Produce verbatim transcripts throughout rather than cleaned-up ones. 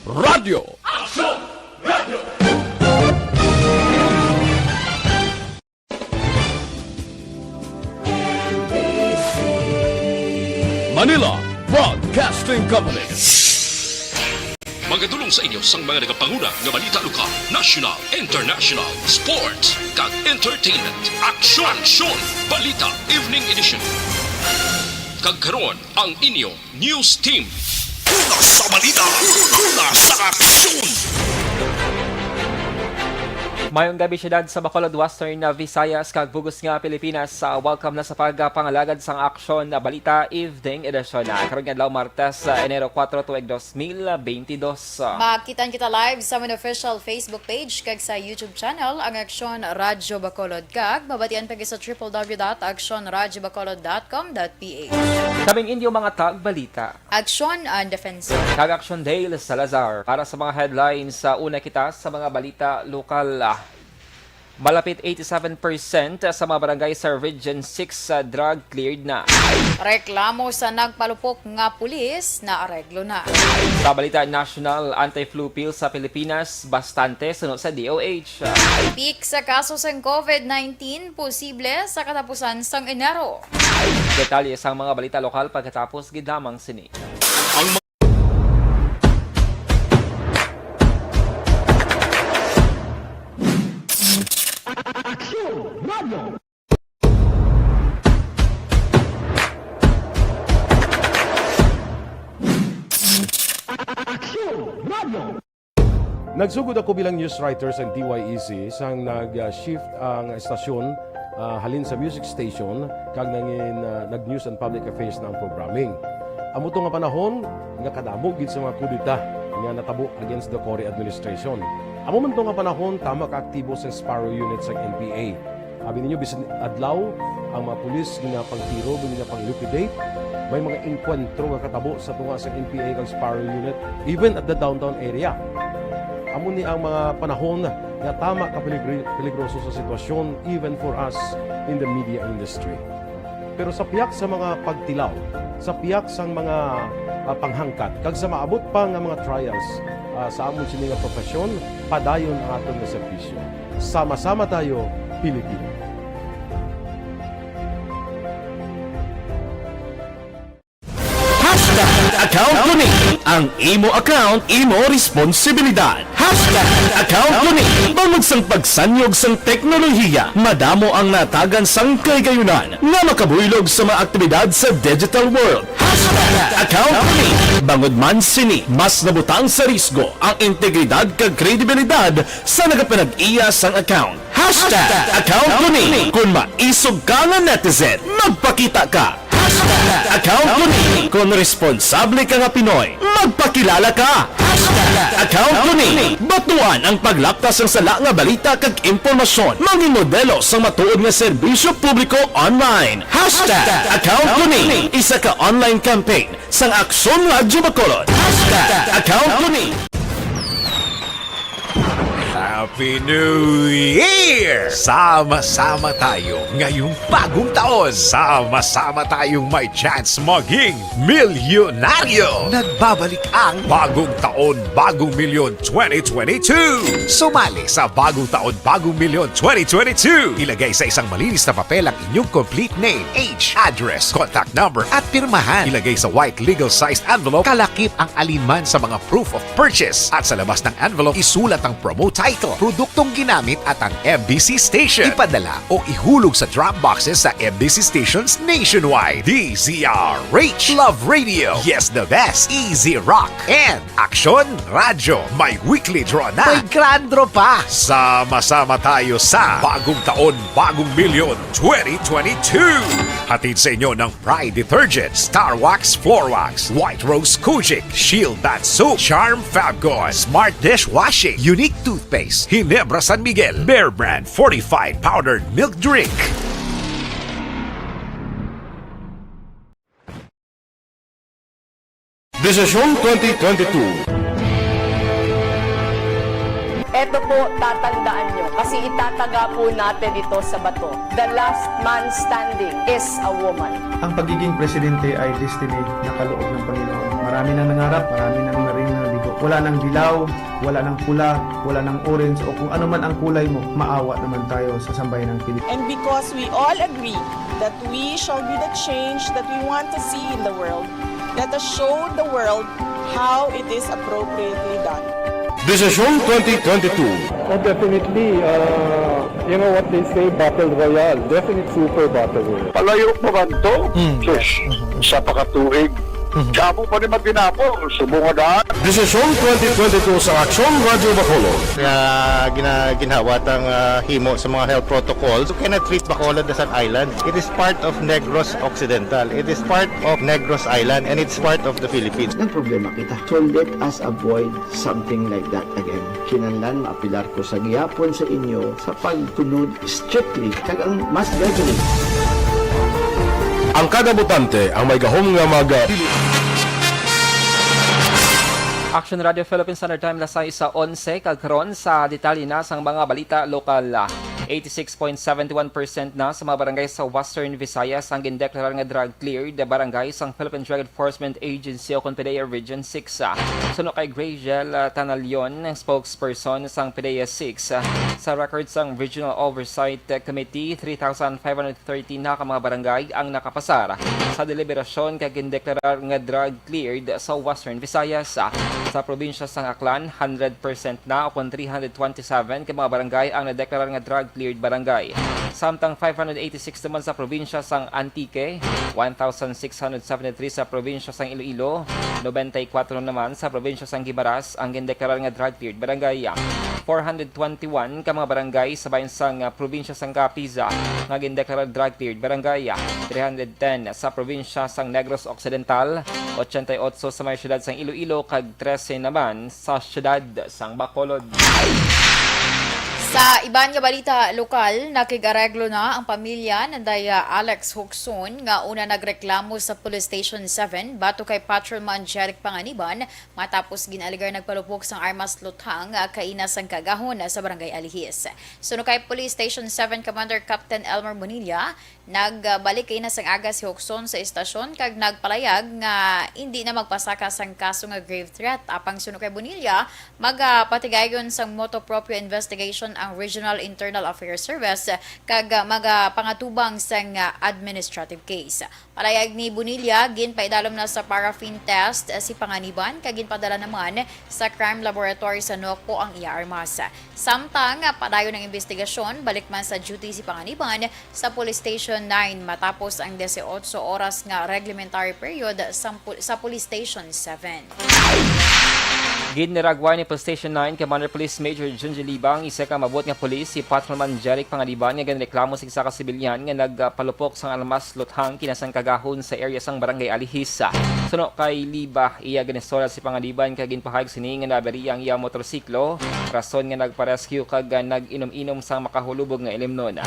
Radyo. Manila Broadcasting Company. Magadulong sa inyo sang mga nagapanguna nga balita lokal, national, international, sports, kag entertainment. Aksyon! Aksyon! Balita Evening Edition. Kag karon, ang inyo news team. Una sa balita, una sa aksyon. Mayong gabi, siyudad sa Bacolod, Western Visayas, kag bug-os nga Pilipinas. Sa welcome na sa pagpangalagad sang Aksyon na Balita Evening Edition. Karon nga adlaw, Martes, sa Enero kuwatro, tuig dos mil benti dos. Makita kita live sa amon official Facebook page kag sa YouTube channel, ang Aksyon Radyo Bacolod, kag mabatian pa sa triple W dot aksyon radyo bacolod dot com dot P H. Kaming inyo mga tagbalita. Aksyon and Defensa. Kag Aksyon Dale Salazar. Para sa mga headlines, sa una kita sa mga balita lokal. Ah, malapit eighty-seven percent sa mga barangay sa Region six sa drug cleared na. Reklamo sa nagpalupok nga pulis, naareglo na. Sa balita national, anti-flu pill sa Pilipinas, bastante suno sa D O H. Peak sa kaso sang COVID nineteen, posible sa katapusan sang Enero. Detalye sang mga balita lokal pagkatapos gid lamang sini. Ang mga Aksyon Radyo. Aksyon Radyo. Nagsugod ako bilang news writer sang D Y E C sang nag-shift ang estasyon, ah, halin sa music station kag nangin, ah, nag-news and public affairs na ang programming. Amo to nga panahon nga kadamo gid sa mga kudeta nga natabo against the Cory administration. Amo man to nga panahon, tama ka aktibo sang Sparrow Unit sang N P A. Abi ninyo, bisan adlaw, ang mga pulis ginapangtiro, ginapang-liquidate. May mga engkwentro nga katabo sa tunga sa N P A kag Sparrow Unit, even at the downtown area. Amo ni ang mga panahon nga tama ka peligri-, peligroso sa sitwasyon, even for us in the media industry. Pero sa pihak sa mga pagtilaw, sa pihak sang mga, ah, panghangkat, kag sa maabot pa nga mga trials, ah, sa amon sini nga profesyon, padayon ang aton nga serbisyo. Sama-sama tayo, Pilipino. Hashtag account ko ni. Ang imo account, imo responsibilidad. Hashtag account ko ni. Bangod sang pagsanyog sang teknolohiya, madamo ang natagan sang kahigayunan nga makabuylog sa mga aktibidad sa digital world. Hashtag account ko ni. Bangod man sini, mas nabutang sa risgo ang integridad kag kredibilidad sa nagapanag-iya sang account. Hashtag account ko ni. Kon maisog ka nga netizen, magpakita ka. Hashtag account ko ni. Kon responsable ka nga Pinoy, magpakilala ka. Hashtag account ko ni. Batuan ang paglapta sang sala nga balita kag impormasyon. Mangin modelo sang matuod nga serbisyo publiko online. Hashtag account ko ni. Isa ka online campaign sang Aksyon Radyo Bacolod. Hashtag account ko ni. Happy New Year! Sama-sama tayo ngayong bagong taon. Sama-sama tayong may chance maging milyonaryo. Nagbabalik ang Bagong Taon, Bagong Milyon twenty twenty-two. Sumali sa Bagong Taon, Bagong Milyon twenty twenty-two. Ilagay sa isang malinis na papel ang inyong complete name, age, address, contact number, at pirmahan. Ilagay sa white legal-sized envelope, kalakip ang alinman sa mga proof of purchase. At sa labas ng envelope, isulat ang promo title, produktong ginamit, at ang M B C station. Ipadala o ihulog sa drop boxes sa M B C stations nationwide. D Z R H, Love Radio, Yes the Best, Easy Rock, and Aksyon Radyo, may weekly draw na. May grand draw pa. Sama-sama tayo sa Bagong Taon, Bagong Milyon twenty twenty-two. Hatid sa inyo ng Pride Detergent, Star Wax Floor Wax, White Rose Kojic, Shield Bath Soap, Charm Fabcon, Smart Dishwashing, Unique Toothpaste, Ginebra San Miguel, Bear Brand Fortified Powdered Milk Drink. Desisyon twenty twenty-two. Eto po, tatandaan nyo, kasi itataga po natin ito sa bato. The last man standing is a woman. Ang pagiging presidente ay destiny na kaloob ng Panginoon. Marami nang nangarap, marami nang maring naligo. Wala nang dilaw, wala nang pula, wala nang orange, o kung ano man ang kulay mo, maawa naman tayo sa sambayanang Pilipino. And because we all agree that we shall be the change that we want to see in the world, let us show the world how it is appropriately done. Desisyon twenty twenty-two. Oh, definitely. Uh, you know what they say, battle royale. Definite super battle royale. Palayo pa man to? Sus, sa pakatuig. Kamo pa ni matinapol, subong nga daan. Desisyon twenty twenty-two sa Aksyon Radyo Bacolod. Nga gina, ginhawat ang ah, himo sa mga health protocols. You cannot treat Bacolod as an island. It is part of Negros Occidental. It is part of Negros Island and it's part of the Philippines. Nagproblema kita. So let us avoid something like that again. Kinahanglan maapilar ko sa gihapon sa inyo sa pagtunod strictly kag ang mas deadly. Ang kada botante ang may gahom nga mag Action Radio Philippines Standard Time, alas sais sa onse, kag karon sa detalye na sang mga balita lokal. Eighty-six point seven one percent na sa mga barangay sa Western Visayas ang gindeklarar nga drug cleared barangay sang Philippine Drug Enforcement Agency o kon PDEA Region six. Suno kay Graziel ah, Tanalion, spokesperson sang PDEA six, ah, sa record sang Regional Oversight Committee, three thousand five hundred thirty na ka mga barangay ang nakapasar sa deliberasyon kag gindeklarar nga drug cleared sa Western Visayas. Sa probinsya sang Aklan, hundred percent na o kon three hundred twenty-seven ka mga barangay ang nadeklarar nga drug cleared barangay. Samtang five hundred eighty-six naman sa probinsya sang Antique, one thousand six hundred seventy-three sa probinsya sang Iloilo, nobenta y kuwatro naman sa probinsya sang Guimaras ang gindeklarar nga drug cleared barangay. Four hundred twenty-one ka mga barangay sa bayan sang ah, probinsya sang Capiz ah, nga gindeklarar drug cleared barangay. Three hundred ten sa probinsya sang Negros Occidental, ochenta y ocho sa may siyudad sang Iloilo, kag trese naman sa siyudad sang Bacolod. Sa iban nga balita lokal, nakig-areglo na ang pamilya ni Daya Alex Huxon nga una nagreklamo sa Police Station seven batok kay Patrolman Jeric Panganiban matapos gin-alegar nagpalupok sang armas luthang kaina sang kaagahon sa Barangay Alihis. Suno kay Police Station seven Commander Captain Elmer Bonilla, nagbalik kaina sang aga si Huxon sa estasyon kag nagpalayag nga indi na magpasaka sang kaso nga grave threat. Apang suno kay Bonilla, magapatigayon sang motu proprio investigation ang Regional Internal Affairs Service kag magapangatubang sang administrative case. Palayag ni Bonilla, ginpaidalom na sa paraffin test si Panganiban kag ginpadala naman sa crime laboratory sa Nocpo ang iya armas. Samtang padayon ang imbestigasyon, balik man sa duty si Panganiban sa Police Station nine matapos ang disiotso oras nga reglementary period sa, sa Police Station seven. Ginragway ni Police Station nine Commander Police Major Junjun Libang, isa ka maabot nga pulis, si Patrolman Jeric Panganiban nga ginreklamo sa isa ka sibilyan nga nagpalupok sang armas luthang kinasang kagahon sa area sang Barangay Alihis. Suno kay Liba, iya ginistorya si Panganiban kag ginpahayag sini nga nabari ang iya motorsiklo, rason nga nagpa-rescue kag nag-inom-inom sang makahulubog nga ilimnon.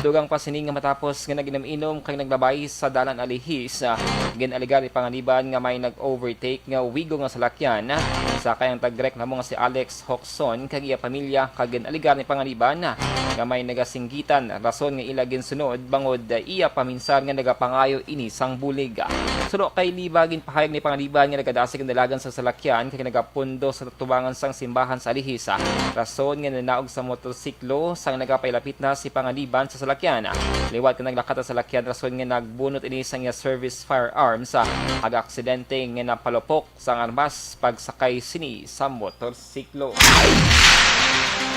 Dugang pa sini nga matapos nga nag-inom-inom kag naglabay sa dalan Alihis, gin-alegar ni Panganiban nga may nag-overtake nga wigo nga salakyan, sakay ang tagreklamo nga si Alex Hoxon kag iya pamilya, kag gin-alegar ni Panganiban nga may nagasinggitan rason nga ila ginsunod bangod iya paminsar nga nagapangayo ini sang bulig. Suno kay Liba, ginpahayag ni Panganiban nga nagadasig ang dalagan sa salakyan kag nagapundo sa tubangan sang simbahan sa Alihis, rason nga nanaog sa motorsiklo sang nagapailapit na si Panganiban sa salakyan. Liwat nga naglakat ang salakyan, rason nga nagbunot ini sa iya service firearms, ah, ag aksidente nga napalupok sang armas pagsakay sini sa motorsiklo.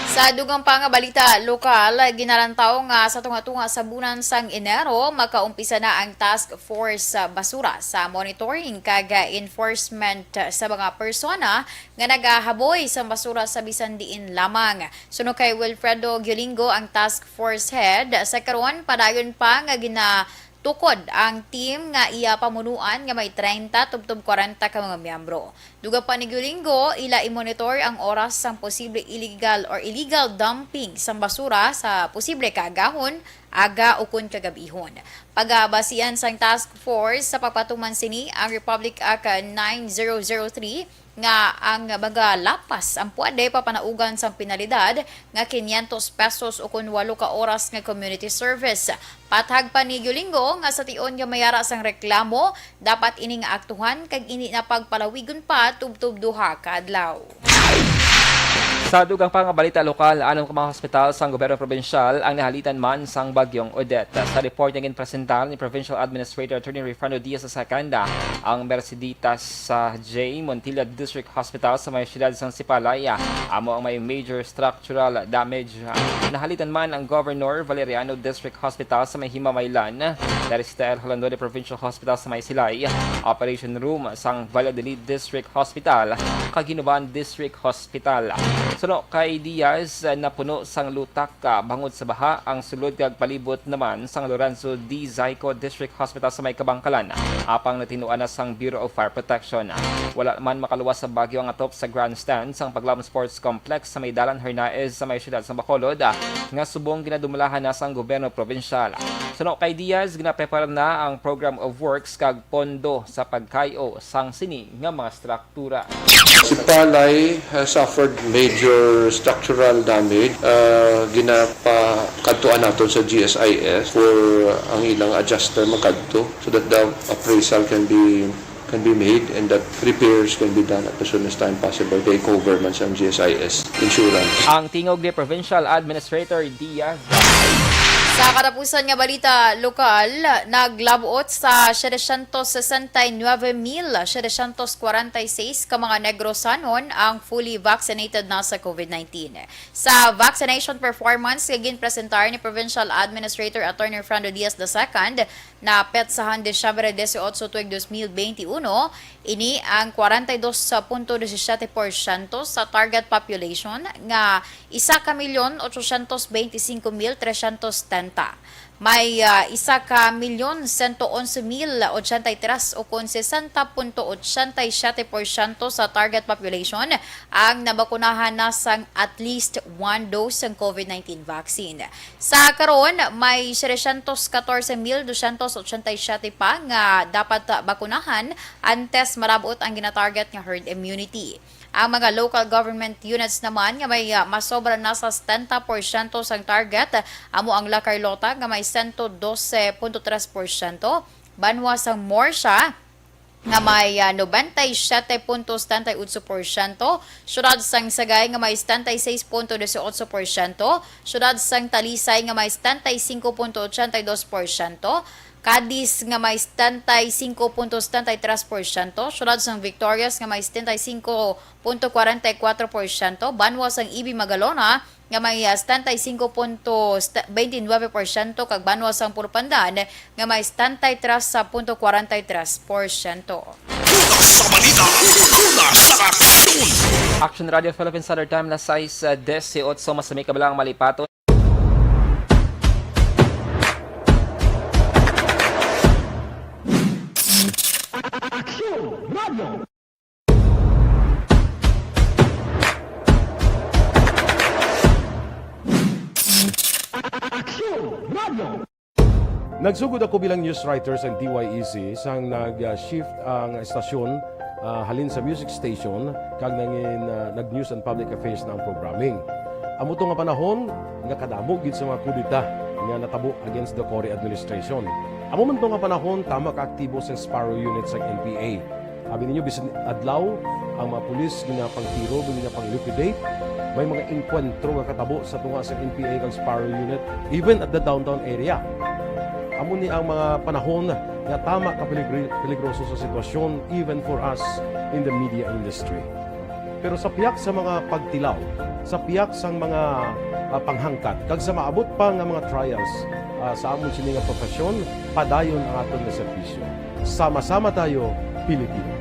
Sa dugang pa nga balita lokal, ginalantaw nga sa tunga-tunga sa bulan sang Enero, makaumpisa na ang Task Force sa Basura sa monitoring kag enforcement sa mga persona nga nagahaboy sa basura sa bisan diin lamang. Suno kay Wilfredo Giolingo, ang Task Force Head, sa karon padayon pa nga gina tukod ang team nga iya pamunuan nga may treinta tubtob kwarenta ka mga miyembro. Dugang pa ni Giolingo, ila i-monitor ang oras sang posible illegal or illegal dumping sang basura sa posible kaagahon, aga ukon kagab-ihon. Pagabasihan sang task force sa pagpatuman sini ang Republic Act nine zero zero three nga ang mga lapas ang pwede papanaugan sang penalidad nga quinientos pesos ukon walo ka oras nga community service. Pathag pa ni Giulingo nga sa tion nga may ara sang reklamo, dapat ini nga aktuhan kag indi na pagpalawigon pa tubtob duha ka adlaw. Sa dugang pa nga balita lokal, anom ka mga hospital sang gobyerno probinsyal ang nahalitan man sang Bagyong Odette. Sa report nga ginpresentar ni Provincial Administrator Attorney Rayfrando Diaz the second, ang Merceditas sa J. Montilla District Hospital sa may siyudad sang Sipalay, amo ang may major structural damage. Nahalitan man ang Governor Valeriano District Hospital sa may Himamaylan, Teresita L. Jalandone Provincial Hospital sa may Silay, operation room sang Valladolid District Hospital, kag Guinoban District Hospital. Suno kay Diaz, napuno sang lutak, ah, bangod sa baha ang sulod kag palibot naman sang Lorenzo D. Zayco District Hospital sa may Kabangkalan, apang natinuan na sang Bureau of Fire Protection. Wala man makaluwas sa bagyo ang atop sa grandstand sang Paglaom Sports Complex sa may Dalan Hernaez sa may siyudad sa Bacolod, ah, nga subong ginadumalahan na sang gobyerno probinsyal. Suno kay Diaz, ginapreparar na ang Program of Works kag pondo sa pagkay-o sang sini nga mga struktura. Sipalay has suffered major structural damage. Ah, ginapakadtuan naton sa G S I S for ang ilang adjuster makadto so that the appraisal can be, can be made and that repairs can be done at the soonest time possible. Kay cover man sang G S I S insurance. Ang tingog ni Provincial Administrator Diaz. Sa katapusan nga balita lokal, naglab-ot sa setecientos sesenta y nueve mil setecientos cuarenta y seis ka mga Negrosanon ang fully vaccinated na sa COVID nineteen. Sa vaccination performance nga ginpresentar ni Provincial Administrator Attorney Fernando Diaz the second, na petsahan Disyembre dieciocho tuig dos mil veintiuno, ini ang kwarenta y dos punto disisiete porsyento sa target population nga isa ka milyon ochocientos beintisinko mil trescientos setenta. May, ah, isa ka milyon sento onse mil ochenta y tres, o kon sesenta punto ochenta y siete porsyento sa target population, ang nabakunahan na sang at least one dose sang COVID nineteen vaccine. Sa karon, may setecientos katorse mil doscientos ochenta y siete pa nga dapat bakunahan antes marab-ot ang ginatarget nga herd immunity. Ang mga local government units naman nga may, ah, masobra na sa setenta porsyento sang target, amo ang La Carlota nga may sento dose punto tres porsyento, banwa sang Murcia nga may, ah, noventa y siete punto setenta y ocho porsyento, siyudad sang Sagay nga may setenta y seis punto dieciocho porsyento, siyudad sang Talisay nga may setenta y cinco punto ochenta y dos porsyento, Cadiz nga may setenta y cinco punto setenta y tres porsyento, siyudad sang Victorias nga may setenta y cinco punto kwarenta y kwatro porsyento, banwa sang Ibi Magalona nga may, ah, setenta y cinco punto veintinueve porsyento, kag banwa sang Puro Pandan nga may setenta y tres punto kwarenta y tres porsyento. Una sa balita, una sa aksyon. Action Radio Philippines Standard Time, alas sais, ah, dieciocho, masami ka bala ang malipaton. Aksyon Radio. Aksyon Radio. Nagsugod ako bilang news writer sa D Y E Z sang nag-shift ang estasyon, ah, halin sa music station kag nangin, ah, nag-news and public affairs na ang programming. Amo to nga panahon nga kadamo gid sa mga kudeta nga natabo against the Cory administration. Amo man to nga panahon, tama ka aktibo sang Sparrow Unit sang N P A. Abi ninyo, bisan adlaw, ang mga pulis ginapangtiro, ginapang-liquidate. May mga engkwentro nga katabo sa tunga sa N P A kag Sparrow Unit, even at the downtown area. Amo ni ang mga panahon nga tama ka peligri-, peligroso sa sitwasyon, even for us in the media industry. Pero sa pihak sa mga pagtilaw, sa pihak sang mga, ah, panghangkat, kag sa maabot pa nga mga trials, ah, sa amon sini nga profesyon, padayon ang aton nga serbisyo. Sama-sama tayo, Pilipino.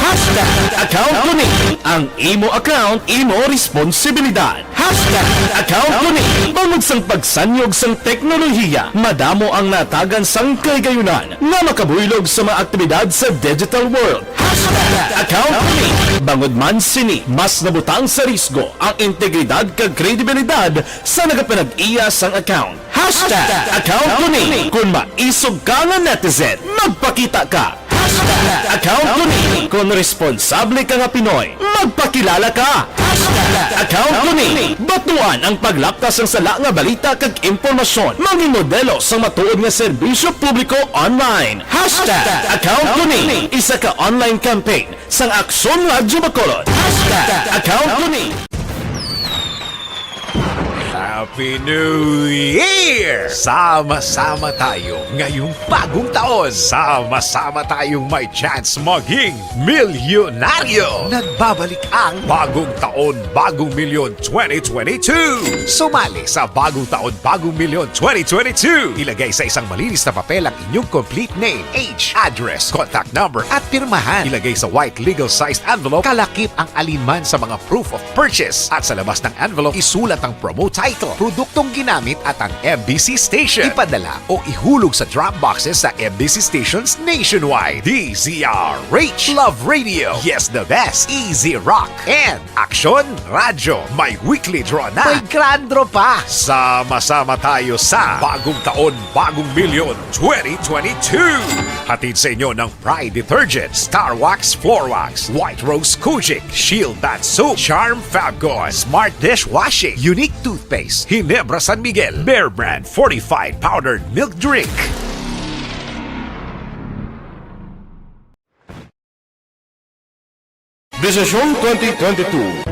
Hashtag Account ko ni. Ang imo account, imo responsibilidad. Hashtag Account ko ni. Bangod sang pagsanyog sang teknolohiya, madamo ang natagan sang kahigayunan nga makabuylog sa mga aktibidad sa digital world. Hashtag Account ko ni. Bangod man sini, mas nabutang sa risgo ang integridad kag kredibilidad sa nagapanag-iya sang account. Hashtag Account ko ni. Kung maisog ka nga netizen, magpakita ka. Hashtag Account ko ni. Kung responsable ka nga Pinoy, magpakilala ka. Hashtag Account ko ni. Batuan ang paglapta sang sala nga balita kag impormasyon. Mangin modelo sang matuod nga serbisyo publiko online. Hashtag Account ko ni. Isa ka online campaign sang Aksyon Radyo Bacolod. Hashtag Account ko ni. Happy New Year! Sama-sama tayo ngayong bagong taon. Sama-sama tayong may chance maging milyonaryo. Nagbabalik ang Bagong Taon, Bagong Milyon twenty twenty-two. Sumali sa Bagong Taon, Bagong Milyon twenty twenty-two. Ilagay sa isang malinis na papel ang inyong complete name, age, address, contact number, at pirmahan. Ilagay sa white legal sized envelope, kalakip ang alinman sa mga proof of purchase. At sa labas ng envelope, isulat ang promo title, produktong ginamit at ang M B C station. Ipadala o ihulog sa drop boxes sa M B C stations nationwide. D Z R H. Love Radio. Yes, the best. Easy Rock. And Aksyon Radyo. May weekly draw na. May grand draw pa. Sama-sama tayo sa Bagong Taon, Bagong Milyon twenty twenty-two. Hatid sa inyo ng Pride Detergent, Star Wax Floor Wax, White Rose Kojic, Shield Bath Soap, Charm Fab Gone, Smart Dishwashing, Unique Toothpaste, Ginebra San Miguel, Bear Brand Fortified Powdered Milk Drink. Desisyon twenty twenty-two.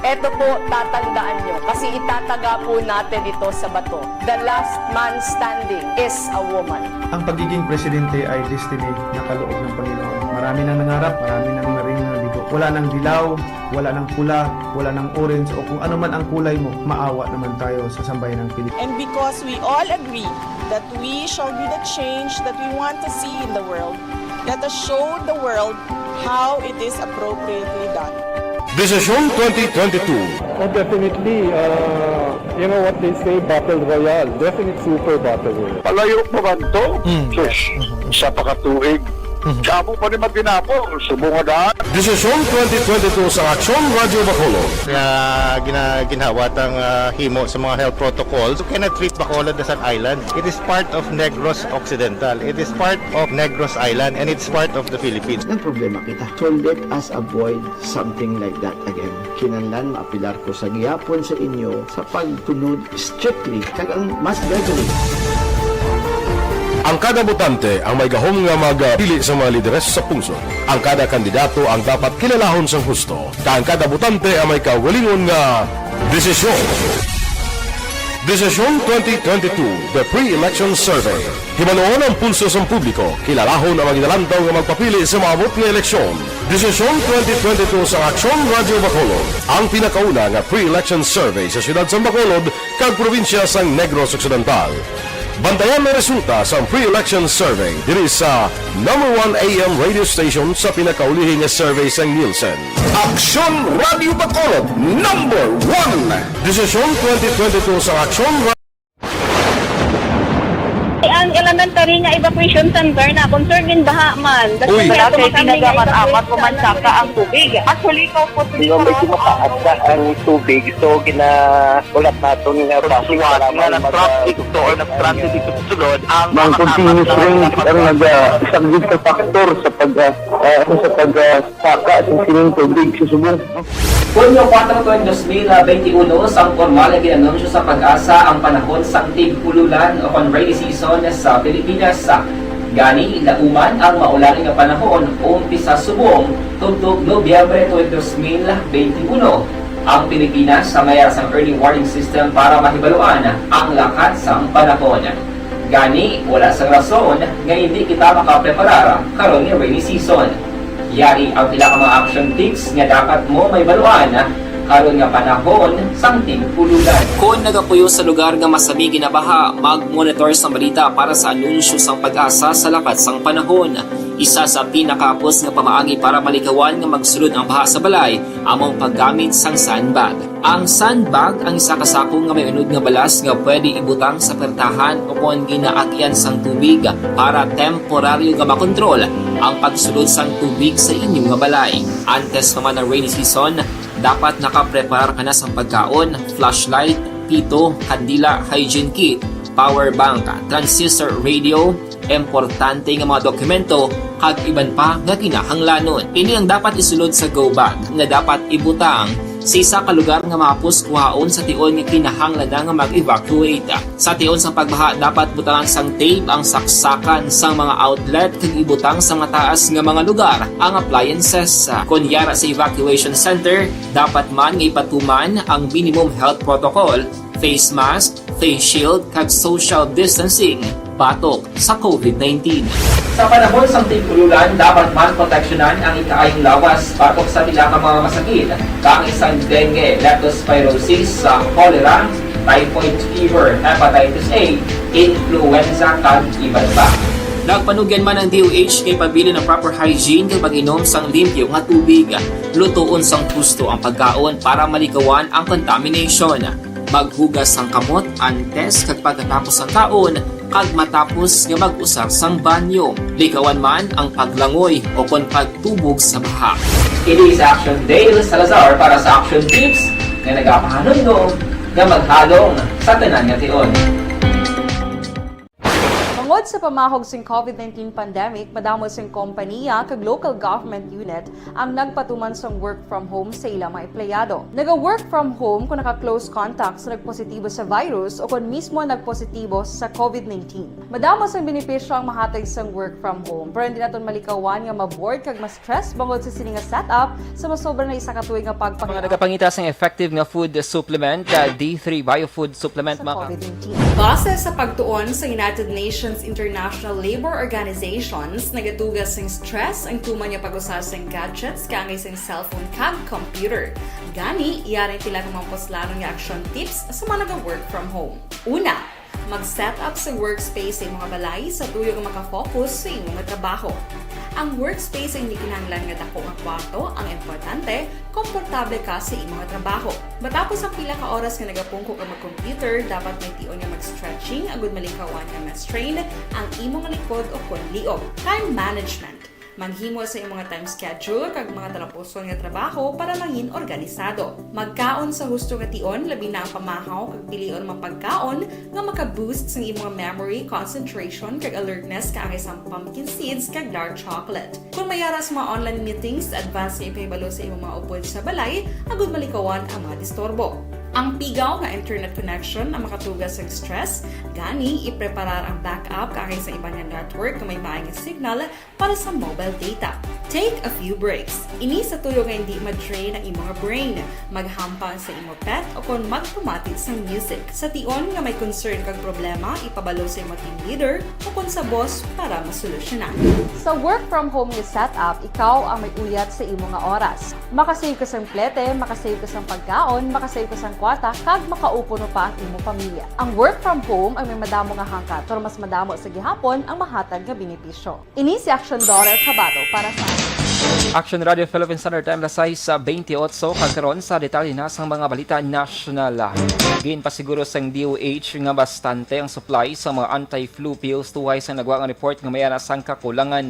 Eto po, tatandaan nyo, kasi itataga po natin ito sa bato. The last man standing is a woman. Ang pagiging presidente ay destiny na kaloob ng Panginoon. Marami nang nangarap, marami nang naring nabigo. Wala nang dilaw, wala nang pula, wala nang orange, o kung ano man ang kulay mo, maawa naman tayo sa sambayanang Pilipino. And because we all agree that we shall be the change that we want to see in the world, let us show the world how it is appropriately done. Desisyon twenty twenty-two. Oh, definitely. Uh, you know what they say, battle royale. Definite super battle royale. Palayo pa man to? Mm. Sus, isa pa ka tuig. Mhm. Kamo pa ni matinapo, subong nga daan. Desisyon twenty twenty-two sa Aksyon Radyo Bacolod. Nga gina-, ginhawa tang, ah, himo sa mga health protocols. You cannot treat Bacolod as an island. It is part of Negros Occidental. It is part of Negros Island, and it's part of the Philippines. Nagproblema kita. So let us avoid something like that again. Kinahanglan maapelar ko sa gihapon sa inyo sa pagtunod strictly kag ang mas gradually. Ang kada botante ang may gahom nga magpili sa mga lideres sa pungsod. Ang kada kandidato ang dapat kilalahon sang husto, kag ang kada botante ang may kaugalingon nga desisyon. Desisyon twenty twenty-two, The Pre-Election Survey. Hibaluon ang pulso sang publiko, kilalahon ang mga ginalantaw nga magpapili sa maabot nga eleksyon. Desisyon twenty twenty-two sang Aksyon Radyo Bacolod, ang pinakauna nga pre-election survey sa siyudad sang Bacolod kag probinsya sang Negros Occidental. Bantayan ang resulta sang pre-election survey diri sa number one A M radio station sa pinakaulihi nga survey sang Nielsen. Aksyon Radyo Bacolod, number one. Desisyon twenty twenty-two sang Aksyon Ra- Ang elementary nga evacuation center na concern in baha man. Uy. Wala kay ginagamit-amat ko man saka ang tubig. Actually, ikaw po, Di ba, medyo mataas na ang tubig, so gina-, ulat naton nga traffic, kailangan nga mag-, traffic to or nag-transit dito sa sulod, ang Mang mga continuous kasama rain ang nag-, ah, isang big factor sa pag, ah, ah, sa pag, ah, saka sa sining tubig sa subong. Hunyo kuwatro, dos mil benti uno, sang pormal nga gin-anunsyo sa PAGASA ang panahon sang tig-ululan o kon rainy season sa Pilipinas. Gani, lauman ang maulan nga panahon, umpisa subong tubtob Nobyembre tuig dos mil benti uno. Ang Pilipinas may ara sang early warning system para mahibaluan ang lakat sang panahon. Gani, wala sang rason nga indi kita makapreparar karon nga rainy season. Yari ang pila ka mga action tips nga dapat mo mahibaluan karon nga panahon sang tig-ululan. Kon nagapuyo sa lugar nga masami ginabaha, mag-monitor sang balita para sa anunsyo sang PAGASA sa lakat sang panahon. Isa sa pinakahapos nga pamaagi para malikawan nga magsulod ang baha sa balay amo ang paggamit sang sandbag. Ang sandbag ang isa ka sako nga may unod nga balas nga pwede ibutang sa pertahan o kon ginaagyan sang tubig para temporaryo nga makontrol ang pagsulod sang tubig sa inyo nga balay. Antes pa man ang rainy season, dapat nakapreparar ka na sang pagkaon, flashlight, pito, kandila, hygiene kit, power bank, transistor radio, importante nga mga dokumento, kag iban pa nga kinahanglanon. Ini ang dapat isulod sa go bag nga dapat ibutang sa isa ka lugar nga mahapos kuhaon sa tion nga kinahanglan na nga mag-evacuate. Sa tion sang pagbaha, dapat butangan sang tape ang saksakan sang mga outlet kag ibutang sa mataas nga mga lugar ang appliances. Kon yara sa evacuation center, dapat man nga ipatuman ang minimum health protocol, face mask, face shield, kag social distancing batok sa COVID nineteen. Sa panahon sang tig-ululan, dapat man proteksyonan ang ikaayong lawas batok sa pila ka mga masakit, kaangay sang dengue, leptospirosis, sa cholera, typhoid fever, hepatitis A, influenza, kag iban pa. Nagpanugyan man ang D O H nga ipabilin ang proper hygiene kag pag-inom sang limpyo nga tubig. Lutoon sang husto ang pagkaon para malikawan ang contamination. Maghugas sang kamot antes kag pagkatapos sang kaon, kag matapos nga mag-usar sang banyo. Likawan man ang paglangoy o kon pagtubog sa baha. Ini si Action Dale Salazar para sa Action Tips nga nagapahanumdom nga maghalong sa tanan nga tion. Bangod sa pamahog sing COVID nineteen pandemic, madamo sing kompaniya kag local government unit ang nagpatuman sang work from home sa ila mga empleyado. Naga-work from home kung naka-close contact sa nagpositibo sa virus o kon mismo nagpositibo sa COVID nineteen. Madamo sang benepisyo ang mahatag sang work from home, pero hindi naton malikawan nga ma-bored kag ma-stress bangod sa sini nga setup sa masobra na isa ka tuig nga pagpangita. Mga nagapangita sang effective nga food supplement, ah, D three Bio Food Supplement, sa mga COVID nineteen. Base sa pagtuon sa United Nations International Labour Organizations, nagatuga sing stress ang tuman nga pag-usa sing gadgets kaangay sing cellphone kag computer. Gani, yari ang pila ka mga puslanon nga action tips sa mga naga-work from home. Una, mag-set up sa workspace sa imong balay sa tuyo nga makafocus sa imong nga trabaho. Ang workspace ay hindi kinahanglan nga dako nga kwarto, ang importante, komportable ka sa imo nga trabaho. Matapos ang pila ka oras nga nagapungko ka mag-computer, dapat may tion nga mag-stretching agud malikawan nga ma-strain ang imo nga likod o kon liog. Time management. Maghimo sa imo nga time schedule kag mga talapuson nga trabaho para mangin organisado. Magkaon sa husto nga tion, labi na ang pamahaw kag pilion mga pagkaon nga maka-boost sang imo nga memory, concentration, kag alertness kaangay sang pumpkin seeds kag dark chocolate. Kung may ara sa mga online meetings, advance nga ipahibalo sa imong mga upod sa balay agud malikawan ang mga disturbo. Ang pigaw nga internet connection ang makatuga sang stress, gani ipreparar ang backup kaangay sa iban nga network nga may maay nga signal para sa mobile data. Take a few breaks. Ini sa tuyo nga hindi ma-drain ang imo nga brain. Maghampang sa imo pet o kon magpamati sang music. Sa tion nga may concern kag problema, ipabalo sa imo team leader o kon sa boss para masolusyonan. Sa work from home nga setup, ikaw ang may uyat sa imo nga oras. Makasave ka sang plete, makasave ka sang pagkaon, makasave ka sang kwarta, kag makaupo pa ang imo pamilya. Ang work from home ay may madamo nga hangkat, pero mas madamo sa gihapon ang mahatag nga benepisyo. Ini si Action Daughter Kabato para sa Action Radio Philippine Standard Time, alas sais bentiocho, kag karon sa detalye na sang mga balita nasyonal. Ginpasiguro sang D O H nga bastante ang supply sa mga anti-flu pills tuhay sa nagwa nga report nga may ara sang kakulangan.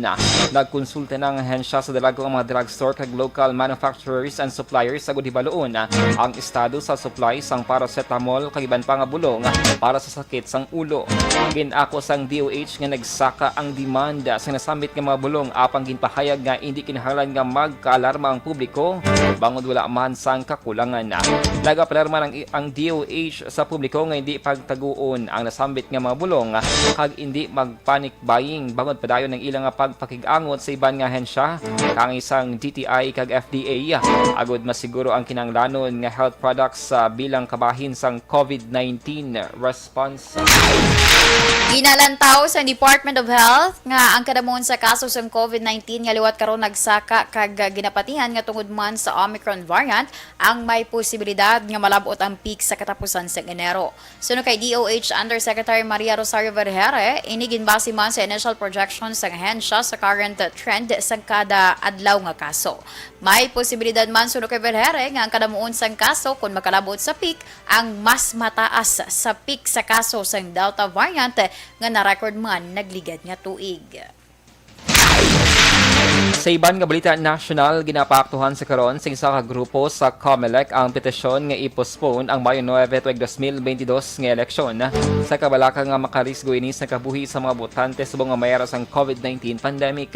Nagkonsulta na ang ahensya sa dalagko nga mga drugstore kag local manufacturers and suppliers agud hibaloon ang estado sa supply sang paracetamol kag iban pa nga bulong para sa sakit sang ulo. Gin-ako sang D O H nga nagsaka ang demanda sa nasambit nga mga bulong, apang ginpahayag nga indi kinahanglan nga magkaalarma ang publiko bangod wala man sang kakulangan. Nagapalarma ang, ang D O H sa publiko nga indi pagtaguon ang nasambit nga mga bulong kag indi mag-panic buying bangod padayon ang ila nga pagpakig-angot sa iban nga ahensya, kaangay sang D T I kag F D A, agud masiguro ang kinahanglanon nga health products sa bilang kabahin sang COVID nineteen response. Ginalantaw sa Department of Health nga ang kadamon sa kaso sang COVID nineteen nga liwat karon nagsa Ka-, kag ginapatihan nga tungod man sa Omicron variant, ang may posibilidad nga malab-ot ang peak sa katapusan sang Enero. Suno kay D O H Undersecretary Maria Rosario Vergere, ini ginbase man sa initial projections sang ahensya sa current trend sang kada adlaw nga kaso. May posibilidad man, suno kay Vergere, nga ang kadamuon sang kaso kon makalab-ot sa peak ang mas mataas sa peak sa kaso sang Delta variant nga na-record man nagligad nga tuig. Sa iban nga balita nasyonal, ginapaaktuhan sa karon sa isa ka grupo sa Comelec ang petisyon nga i-postpone ang Mayo nuebe tuig dos mil beintidos nga eleksyon, sa kabalaka nga makarisgo ini sa kabuhi sa mga botante subong nga may ara sang COVID nineteen pandemic.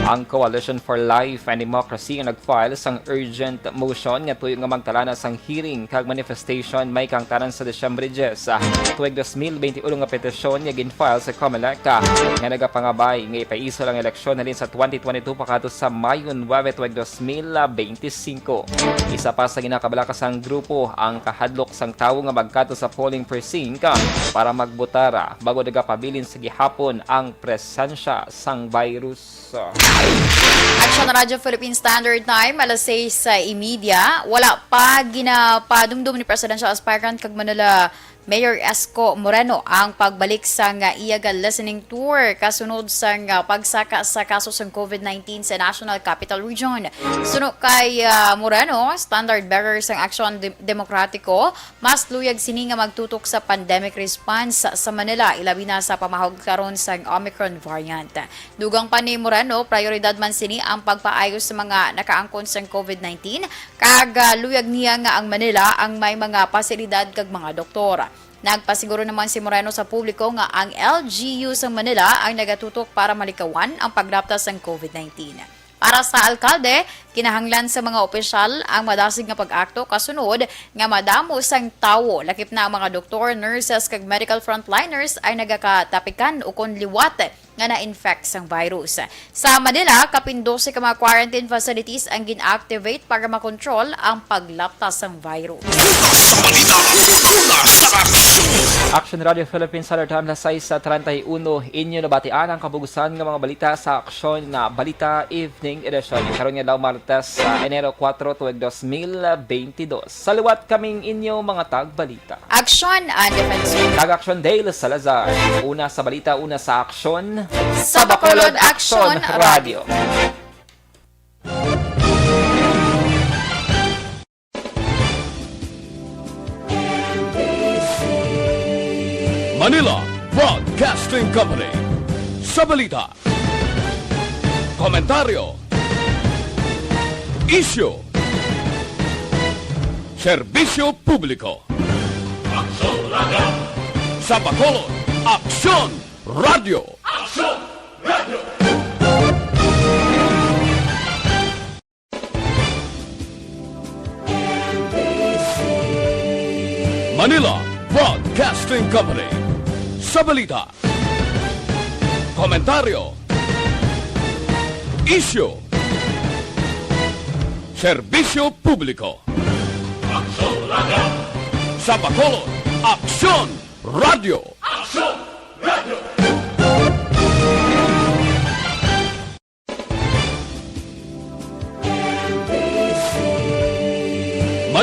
Ang Coalition for Life and Democracy ang nag-file sang urgent motion nga tuyo nga magtala na sang hearing kag manifestation may kahangtanan sa Disyembre diyes, ah, tuig dos mil beintiuno nga petisyon nga gin-file sa Comelec, ah, nga nagapangabay nga ipaisol ang eleksyon halin sa twenty twenty-two pakadto sa Mayo nuebe tuig dos mil beintisinko. Isa pa sa ginakabalaka sang grupo ang kahadlok sang tawo nga magkadto sa polling precinct, ah, para magbotar, ah, bag-o nagapabilin sa gihapon ang presensya sang virus. Aksyon Radyo Philippine Standard Time, alas sais y media. Wala pa ginapadumdom ni presidential aspirant kag Manila Mayor Isko Moreno ang pagbalik sang iya nga listening tour kasunod sang, ah, pagsaka sa kaso sang COVID nineteen sa National Capital Region. Suno kay, ah, Moreno, standard bearer sang Aksyon Dem-, Demokratiko, mas luyag sini nga magtutok sa pandemic response sa Manila, ilabi na sa pamahog karon sang Omicron variant. Dugang pa ni Moreno, prayoridad man sini ang pagpaayo sa mga nakaangkon sang COVID nineteen, kag, ah, luyag niya nga ang Manila ang may mga pasilidad kag mga doktor. Nagpasiguro naman si Moreno sa publiko nga ang L G U sa Manila ang nagatutok para malikawan ang paglapta sang COVID nineteen. Para sa alkalde, kinahanglan sa mga opisyal ang madasig nga pag-akto kasunod nga madamo sang tawo, lakip na ang mga doktor, nurses, kag medical frontliners ay nagakatapikan ukon liwat nga na-infect sang virus. Sa Manila, kapin dose ka mga quarantine facilities ang gin-activate para makontrol ang paglapta sang virus. Sa balita, una sa aksyon. Action Radio Philippines, Standard Time, alas sais treinta y uno. Inyo nabatian ang kabugusan nga mga balita sa Aksyon na Balita Evening Edition. Karon nga adlaw, Martes, sa Enero kuwatro, tuig dos mil beintidos. Sa liwat kaming inyo mga tagbalita. Aksyon and Defense. Kag Aksyon Dale Salazar. Una sa balita, una sa aksyon. Sa Bacolod, Aksyon Radio. Manila Broadcasting Company. Sa balita, komentaryo, isyu, serbisyo publiko. Aksyon Radio. Sa Bacolod, Aksyon Radio. Aksyon Radio. Manila Broadcasting Company. Sa balita, komentaryo, isyu, serbisyo publiko. Aksyon Radio. Sa Bacolod, Aksyon Radio. Aksyon Radio.